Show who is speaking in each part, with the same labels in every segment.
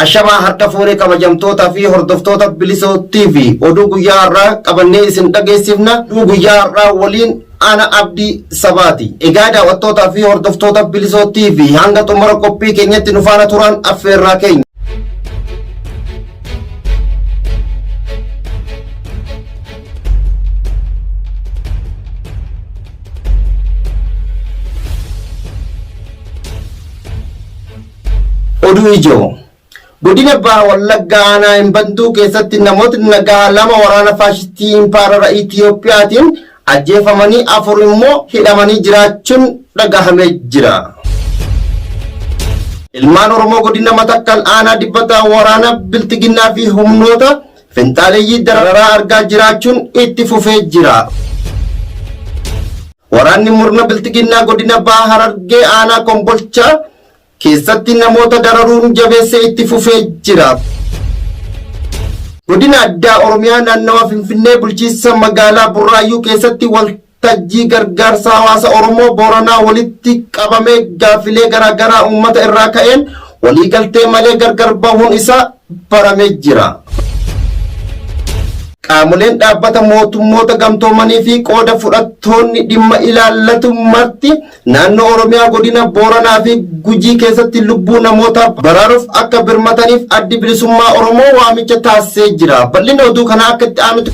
Speaker 1: Ashamaa harka fuunee kabajamtootaa fi hordoftoota Bilisoo TV oduu guyyaa har'aa qabannee isin dhageessifna. Oduu guyyaa har'aa waliin ana Abdii Sabaati. Egaa daawwattootaa fi hordoftoota Bilisoo TV hanga xumura qophii keenyatti nu faana turaan affeerraa keenya. Oduu ijoo. Godina Baha Wallaggaa aanaa Inbantuu keessatti namootni nagaa lama waraana faashistii impaarara Itiyoophiyaatiin ajjeefamanii afur immoo hidhamanii jiraachuun dhagahamee jira. Ilmaan Oromoo godina Matakkal aanaa Dibbataa waraana Bilxiginnaa fi humnoota finxaaleyyii dararaa argaa jiraachuun itti fufee jira. Waraanni murna Bilxiginnaa godina Baha Harargee aanaa Kombolchaa keessatti namoota dararuun jabeessee itti fufee jira. Godina Addaa Oromiyaa naannawa Finfinnee bulchiinsa magaalaa Burraayyuu keessatti waltajjii gargaarsa hawaasa Oromoo Booranaa walitti qabamee gaaffilee garaagaraa uummata irraa ka'een waliigaltee malee gargar bahuun isaa baramee jira. Qaamoleen dhaabbata mootummoota gamtoomanii fi qooda fudhattoonni dhimma ilaallatu marti naannoo Oromiyaa godina Booranaa fi Gujii keessatti lubbuu namootaa baraaruuf akka birmataniif Addi Bilisummaa Oromoo waamicha taasisee jira. Bal'ina oduu kanaa akka itti aanutti.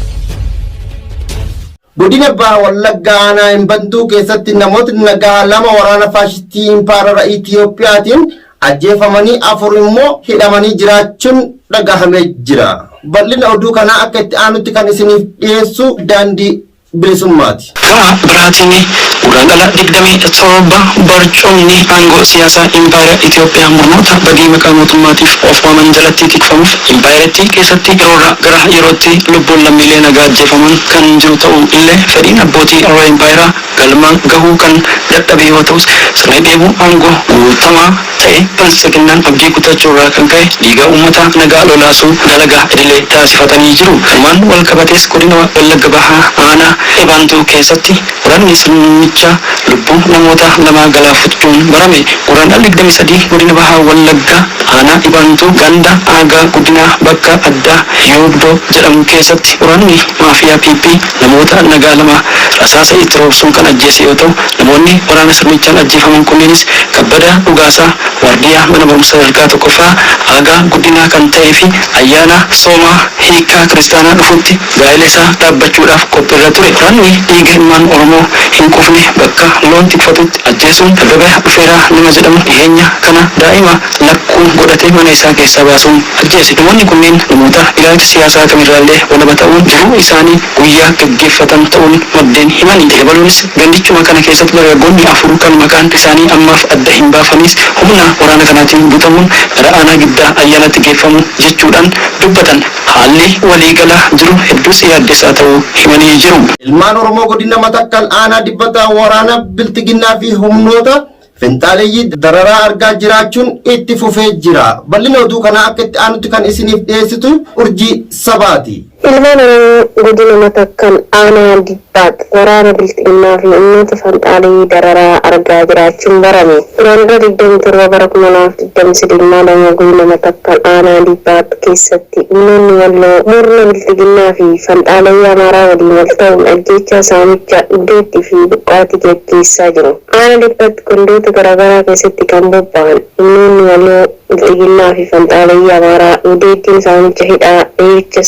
Speaker 1: Godina Baha Wallaggaa aanaa Inbantuu keessatti namootni nagaa lama waraana faashistii impaarara Itiyoophiyaatiin ajjeefamanii afur immoo hidhamanii jiraachuun dhagahamee jira. Bal'ina oduu kanaa akka itti aanutti kan isiniif dhiyeessu Daandii Bilisummaati.
Speaker 2: Gama biraatiin Guraandhala 27 barcumni aangoo siyaasaa impaayera Itiyoophiyaa murnoota badii maqaa mootummaatiif of waaman jalatti tikfamuuf impaayerattii keessatti yeroorraa gara yerootti lubbuun lammiilee nagaa ajjeefaman kan jiru ta'u illee fedhiin abbootii irree impaayeraa galmaan gahuu kan dadhabe yoo ta'us sirni dheebuu aangoo guutamaa ta'e Biltsiginnaan abdii kutachuu irraa kan ka'e dhiiga uummata nagaa lolaasuu dalagaa idilee taasifatanii jiru. Kanumaan wal qabatees godina Wallagga Bahaa aanaa Ebaantuu keessatti waraanni sirnichaa lubbuu namoota lamaa galaafachuun barame. Gurraandhala 23 godina Baha Wallaggaa aanaa Ibaantuu ganda Aagaa Guddinaa bakka addaa Yoobdoo jedhamu keessatti waraanni maafiyaa PP namoota nagaa lama rasaasa itti roobsuun kan ajjeese yoo ta'u, namoonni waraana sirnichaan ajjeefaman kunneenis Kabbadaa Dhugaasaa waardiyaa mana barumsa sadarkaa 1ffaa Aagaa Guddinaa kan ta'ee fi ayyaana Soomaa hiikkaa kiristaanaa dhufutti gaa'ela isaa dhaabbachuudhaaf qophiirra ture. Waraanni dhiiga ilmaan Oromoo hin quufne bakka loon tikfatutti ajjeesuun Abbabaa Dhufeeraa nama jedhamu dhiheenya kana daa'ima lakkuu godhate mana isaa keessaa baasuun ajjeese. Namoonni kunneen namoota ilaalcha siyaasaa kamirraallee walaba ta'uun jiruu isaanii guyyaa gaggeeffatan ta'uun maddeen himani. Itti dabaluunis gandichuma kana keessatti dargaggoonni 4 kan maqaan isaanii ammaaf adda hin baafamis humna waraana kanaatiin butamuun gara aanaa Giddaa Ayyaanaatti geeffamu jechuudhaan dubbatan. Haalli waliigala jiru hedduus yaaddessaa ta'uu himanii jiru.
Speaker 1: Ilmaan Oromoo godina Matakkal aanaa Dibbataa waraana Bilxiginnaa fi humnoota finxaaleyyii dararaa argaa jiraachuun itti fufee jira. Bal'ina oduu kanaa akka itti aanutti kan isiniif dhiyeessitu Urjii Sabaati.
Speaker 3: Ilmaan Oromoo godina Matakkal aanaa Dibbaat waraana Bilxiginnaa fi humnoota fanxaaleyyii dararaa argaa jiraachuun barame. Guraandhala 27 bara 2023 ilmaan Oromoo godina Matakkal aanaa Dibbaat keessatti humnoonni Walloo murna Bilxiginnaa fi fanxaaleyyii Amaaraa waliin wal ta'uun ajjeechaa, saamicha, gudeeddii fi buqqaatii gaggeessaa jiru. Aanaa Dibbat gandoota garaagaraa keessatti kan bobba'an humnoonni Walloo Bilxiginnaa fi fanxaaleyyii Amaaraa gudeeddiin, saamicha, hidhaa, reebicha,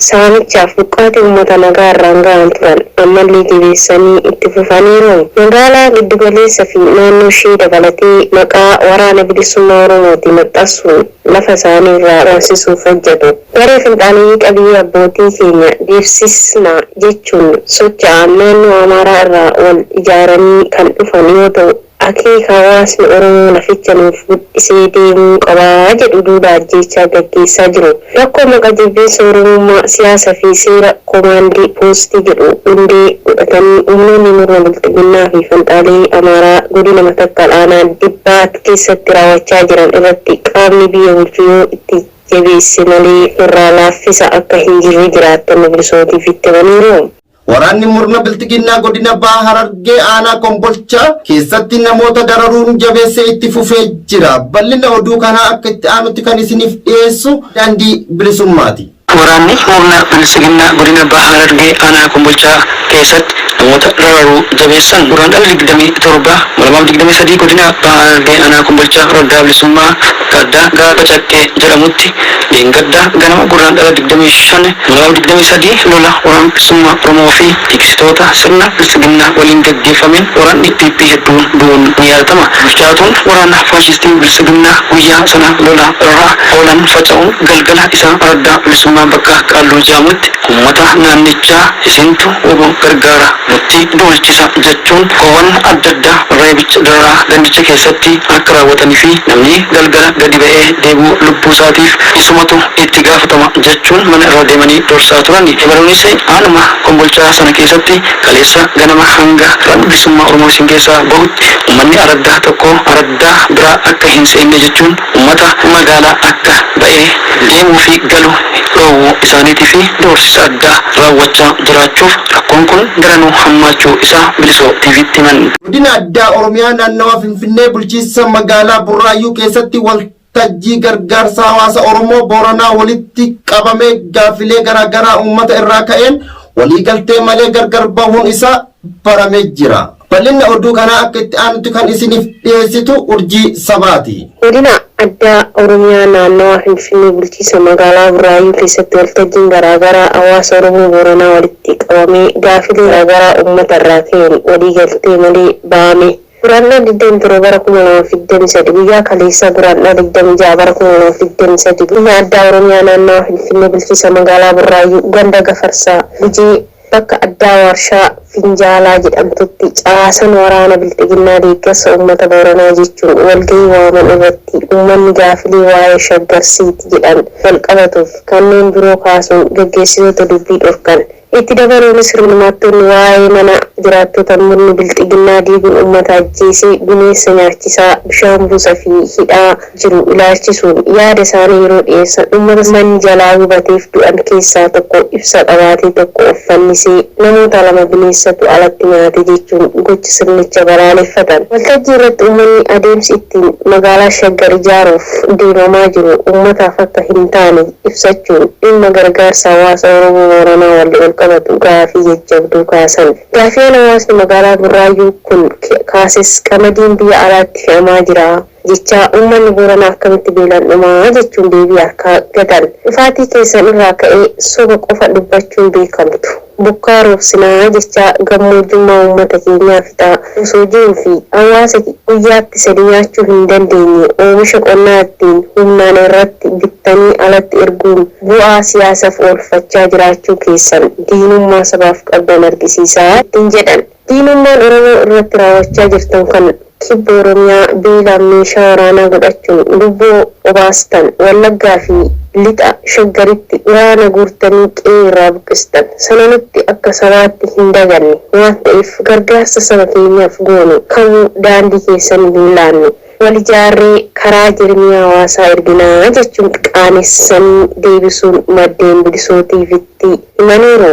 Speaker 3: saamichaaf buqqaatii uummata nagaa irraan ga'an turan ammallee jabeessanii itti fufaniiru. Magaalaa giddu galeessa fi naannoo ishee dabalatee maqaa Waraana Bilisummaa Oromooti maxxansuun lafa isaanii irraa dhoofsisuuf hojjetu. Garee finxaaleyyii qabiyyee abbootii keenya deebsisna jechuun socha'an naannoo Amaaraa irraa wal ijaaranii kan dhufan yoo ta'u, akeeka hawaasni Oromoo laficha nuuf guddisee deemuu qaba jedhu duula ajjeechaa gaggeessaa jiru. Rakkoo maqa jibbiinsa Oromummaa, siyaasa fi seera komaandi poostii jedhu hundee godhatanii humnoonni murna Bilxiginnaa fi fanxaaleyyii Amaaraa godina Matakkal aanaa Dibbaat keessatti raawwachaa jiran irratti qaamni biyya bulchu yoo itti jabeesse malee irraa laaffisa akka hin jirre jiraattonni Bilisootiif itti himaniiru.
Speaker 1: Waraanni murna Bilxiginnaa godina Baha Harargee aanaa Kombolchaa keessatti namoota dararuun jabeessee itti fufee jira. Bal'ina oduu kanaa akka itti aanutti kan isiniif dhiyeessu Daandii Bilisummaati.
Speaker 2: Waraanni murna Biltsiginnaa godina Baha Harargee aanaa Kombolchaa keessatti namoota dararuu jabeessan. Guraandhala 27, 2023 godina Baha Harargee aanaa Kombolchaa Araddaa Bilisummaa bakka addaa Gaara Caqqee jedhamutti dheengadda ganama Guraandhala 25, 2023 lola Waraana Bilisummaa Oromoo fi tiksitoota sirna Biltsiginnaa waliin gaggeeffameen waraanni PP hedduun du'uun ni yaadatama. Bulchaatuun waraana faashistii Biltsiginnaa guyyaa sana lola irra oolan faca'uun galgala isaa Araddaa Bilisummaa bakka Qaalluu jedhamutti uummata naannichaa isintu wbo gargaara nutti duulchisa jechuun rakkoowwan adda addaa reebicha dararaa gandicha keessatti akka raawwatanii fi namni galgala gadi ba'ee deebi'u lubbuusaatiif isumatu itti gaafatama jechuun mana irra deemanii dorsaa turani. Dabaluunis aanuma Kombolchaa sana keessatti kaleessa ganama hanga Waraanni Bilisummaa Oromoo isin keessaa bahutti uummanni araddaa tokko araddaa biraa akka hin seenne jechuun uummata magaalaa akka ba'ee deemuu fi galu dhoowwuu isaaniitii fi doorsisa addaa raawwachaa jiraachuuf rakkoon kun daranuu hammaachuu isaa Bilisoo TVtti himan.
Speaker 1: Godina Addaa Oromiyaa Naannawaa Finfinnee Bulchiinsa Magaalaa Burraayyuu keessatti waltajjii gargaarsa hawaasa Oromoo Booranaa walitti qabamee gaaffilee garaagaraa uummata irraa ka'een waliigaltee malee gargar bahuun isaa baramee jira. Bal'inna oduu kanaa akka itti aanutti kan isiniif dhiyeessitu Urjii Sabaati.
Speaker 3: Godina Addaa Oromiyaa Naannawaa Finfinnee Bulchiinsa Magaalaa Burraayyuu keessatti waltajjiin garaagaraa hawaasa Oromoo Booranaa walitti qabamee gaafilee garaagaraa uummata irraa ka'een waliigaltee malee ba'ame. Guraandhala 27 bara 2023 guyyaa kaleessaa Guraandhala 26 bara 2023 Godina Addaa Oromiyaa Naannawaa Finfinnee Bulchiinsa Magaalaa Burraayyuu Ganda Gafarsaa Gujii bakka addaa Warshaa Finjaalaa jedhamtutti caasan waraana Bilxiginnaa deeggarsa uummata Booranaa jechuun walgahii waaman irratti uummanni gaafilee waa'ee Shaggar Siiti jedhan wal qabatuuf kanneen biroo kaasuun gaggeessitoota dubbii dhorkan. Itti dabaluunis hirmaattonni waa'ee mana jiraattota murni Bilxiginnaa diiguun uummata ajjeesee bineensa nyaachisaa bishaan buusa fi hidhaa jiru ilaalchisuun yaada isaanii yeroo dhiyeessan uummata manni jalaa gubateef du'an keessaa tokko ibsa qabaatee tokko of fannisee namoota lama bineensatu alatti nyaate jechuun gocha sirnicha balaaleffatan. Waltajjii irratti uummanni adeemsi ittiin magaalaa Shaggar ijaaruuf deemamaa jiru uummataaf akka hin taane ibsachuun dhimma gargaarsa hawaasa Oromoo Booranaa wal qabatu gaafii jajjabduu kaasan. Gaafiin hawaasni magaalaa Burraayyuu kun kaases qamadiin biyya alaatti fe'amaa jira jechaa uummanni Booranaa akkamitti beelaan dhumaa jechuun deebii harkaa gatan. Dhufaatii keessan irraa ka'ee soba qofa dubbachuun beekamtu. Bokkaa roobsinaa jechaa gammoojjummaa uummata keenyaa fixaa osoo jiruu fi hawaasa guyyaatti sadi nyaachuu hin dandeenye oomisha qonnaa ittiin humnaan irratti bittanii alatti erguun bu'aa siyaasaaf oolfachaa jiraachuu keessan diinummaa sabaaf qabdan argisiisaa ittiin jedhan. Diinummaan Oromoo irratti raawwachaa jirtan kan kibba Oromiyaa beelaan meeshaa waraanaa godhachuun lubbuu obaastan Wallaggaa fi lixa Shaggaritti waraana guurtanii qe'ee irraa buqqistan sana nutti akka sabaatti hin daganne waan ta'eef gargaarsa saba keenyaaf goonu kamuu daandii keessan hin laannu. Wal ijaarree karaa jirmiyaa hawaasaa erginaa jechuun qaanessanii deebisuun maddeen Bilisoo TVtti himaniiru.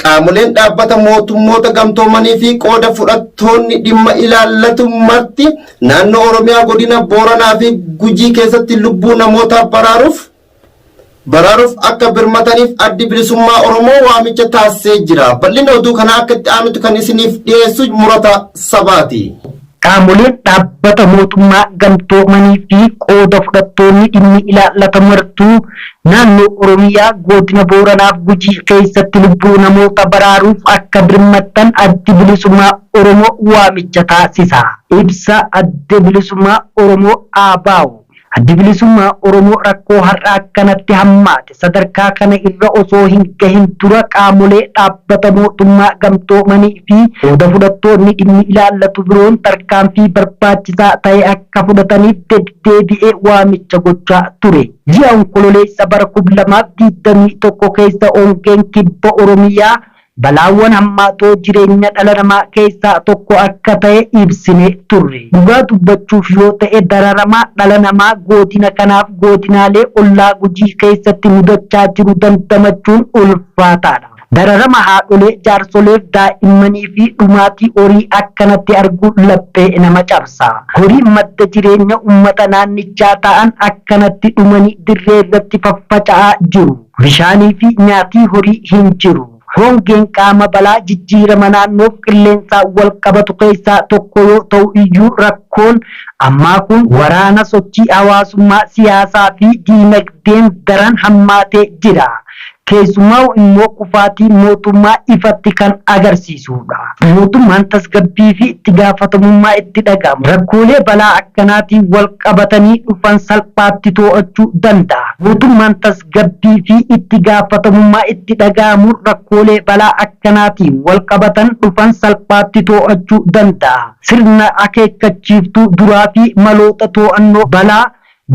Speaker 1: Qaamoleen dhaabbata mootummoota gamtoomanii fi qooda fudhattoonni dhimma ilaallatu marti naannoo Oromiyaa godina Booranaa fi Gujii keessatti lubbuu namootaa baraaruuf akka birmataniif Addi Bilisummaa Oromoo waamicha taasisee jira. Bal'ina oduu kanaa akka itti aanutti kan isiniif dhiyeessu Murata Sabaati.
Speaker 4: Qaamoleen dhaabbata mootummaa gamtoomanii fi qooda fudhattoonni dhimmi ilaallata martuu naannoo Oromiyaa godina Booranaaf Gujii keessatti lubbuu namoota baraaruuf akka birmattan Addi Bilisummaa Oromoo waamicha taasisa. Ibsa Adda Bilisummaa Oromoo ABO. Addi Bilisummaa Oromoo rakkoo har'a akkanatti hammaate sadarkaa kana irra osoo hin gahin dura qaamolee dhaabbata mootummaa gamtoomanii fi qooda fudhattoonni dhimmi ilaallatu biroon tarkaanfii barbaachisaa ta'e akka fudhataniif deddeebi'ee waamicha gochaa ture. Ji'a Onkololeessa bara 2021 keessa hongeen kibba Oromiyaa balaawwan hammaatoo jireenya dhala namaa keessaa tokko akka ta'e ibsine turre. Dhugaa dubbachuuf yoo ta'e dararamaa dhala namaa godina kanaaf godinaalee ollaa Gujii keessatti mudachaa jiru dandamachuun ulfaataadha. Dararama haadholee, jaarsoleef daa'immanii fi dhumaatii horii akkanatti arguun laphee nama cabsa. Horiin madda jireenya uummata naannichaa ta'an akkanatti dhumanii dirree irratti faffaca'aa jiru. Bishaanii fi nyaatii horii hin jiru. Hongeen qaama balaa jijjiirama naannoof qilleensaa wal qabatu keessaa tokko yoo ta'u iyyuu rakkoon ammaa kun waraana sochii hawaasummaa, siyaasaa fi diinagdeen daran hammaatee jira. Keessumaa immoo kufaatii mootummaa ifatti kan agarsiisudha. Mootummaan tasgabbii fi itti gaafatamummaa itti dhaga'amu rakkoolee balaa akkanaatiin wal qabatanii dhufan salphaatti to'achuu danda'a. Mootummaan tasgabbii fi itti gaafatamummaa itti dhaga'amu rakkoolee balaa akkanaatiin wal qabatan dhufan salphaatti to'achuu danda'a. Sirna akeekkachiiftuu duraa fi maloota to'annoo balaa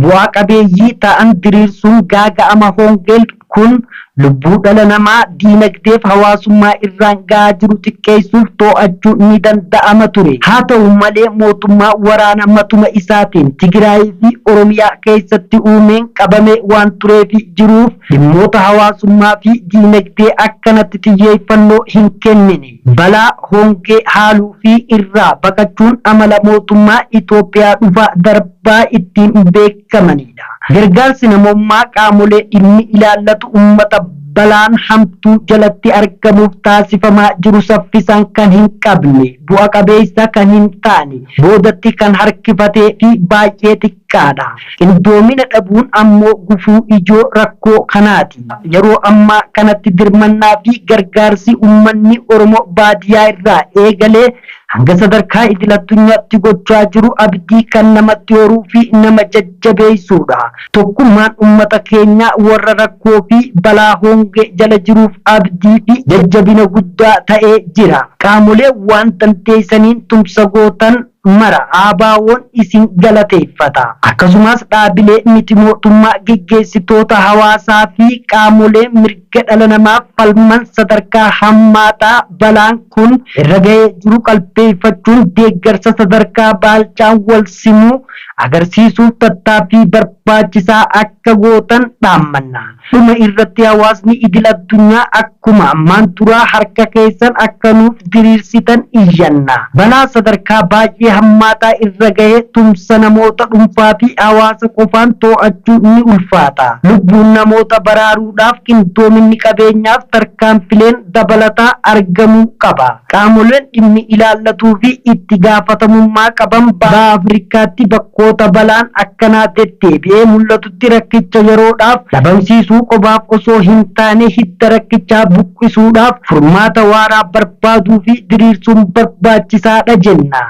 Speaker 4: bu'aa qabeeyyii ta'an diriirsuun gaaga'ama hongeen kun lubbuu dhala namaa diinagdeef hawaasummaa irraan gahaa jiru xiqqeessuuf to'achuu ni danda'ama ture. Haa ta'u malee mootummaa waraana matuma isaatiin Tigraayii fi Oromiyaa keessatti uumeen qabamee waan tureef jiruuf dhimmoota hawaasummaa fi diinagdee akkanatti xiyyeeffannoo hin kennine. Balaa hongee haaluu fi irraa baqachuun amala mootummaa Itoophiyaa dhufa darbaa ittiin beekamanidha. Gargaarsi namummaa qaamolee dhimmi ilaallatu uummata balaan hamtuu jalatti argamuuf taasifamaa jiru saffisaan kan hin qabne, bu'a qabeessa kan hin taane, boodatti kan harkifatee fi baay'ee xiqqaadha. Qindoomina dhabuun ammoo gufuu ijoo rakkoo kanaati. Yeroo ammaa kanatti dirmannaa fi gargaarsi uummanni Oromoo baadiyyaa irraa eegalee hanga sadarkaa idil addunyaatti gochaa jiru abdii kan namatti horuu fi nama jajjabeessuudha. Tokkummaan uummata keenyaa warra rakkoo fi balaa hongee jala jiruuf abdii fi jajjabina guddaa ta'ee jira. Qaamolee waan dandeessaniin tumsa gootan mara ABO'n isin galateeffata. Akkasumas dhaabilee miti mootummaa geggeessitoota hawaasaa fi qaamolee mirga dhala namaaf falman sadarkaa hammaataa balaan kun irra ga'ee jiru qalbeeffachuun deeggarsa sadarkaa baalchaan wal simuu agarsiisuuf tattaaffii barbaachisaa akka gootan dhaammanna. Dhuma irratti hawaasni idil addunyaa akkuma ammaan duraa harka keessan akka nuuf diriirsitan iyyanna. Balaa sadarkaa baay'ee hammaataa irra ga'ee tumsa namoota dhuunfaa fi hawaasa qofaan to'achuu ni ulfaata. Lubbuun namoota baraaruudhaaf qindoominni qabeenyaaf tarkaanfileen dabalataa argamuu qaba. Qaamoleen dhimmi ilaallatuu fi itti gaafatamummaa qaban baha Afrikaatti bakkoota balaan akkanaa deddeebi'ee mul'atutti rakkicha yeroodhaaf dhabamsiisuu qofaaf osoo hin taane hidda rakkichaa buqqisuudhaaf furmaata waaraa barbaaduu fi diriirsuun barbaachisaadha jenna.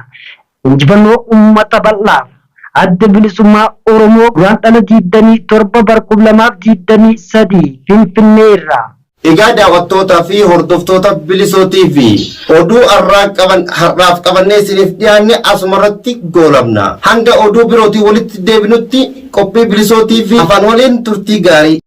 Speaker 4: Injifannoo uummata bal'aaf. Adda Bilisummaa Oromoo Guraandhala 27 bara 2023 Finfinnee irraa.
Speaker 1: Egaa daawwattootaa fi hordoftoota Bilisoo TV oduu har'aa qaban har'aaf qabannee isiniif dhiyaanne asumarratti goolabna. Hanga oduu birootiin walitti deebinutti qophii Bilisoo TV afaan waliin turtii gaarii.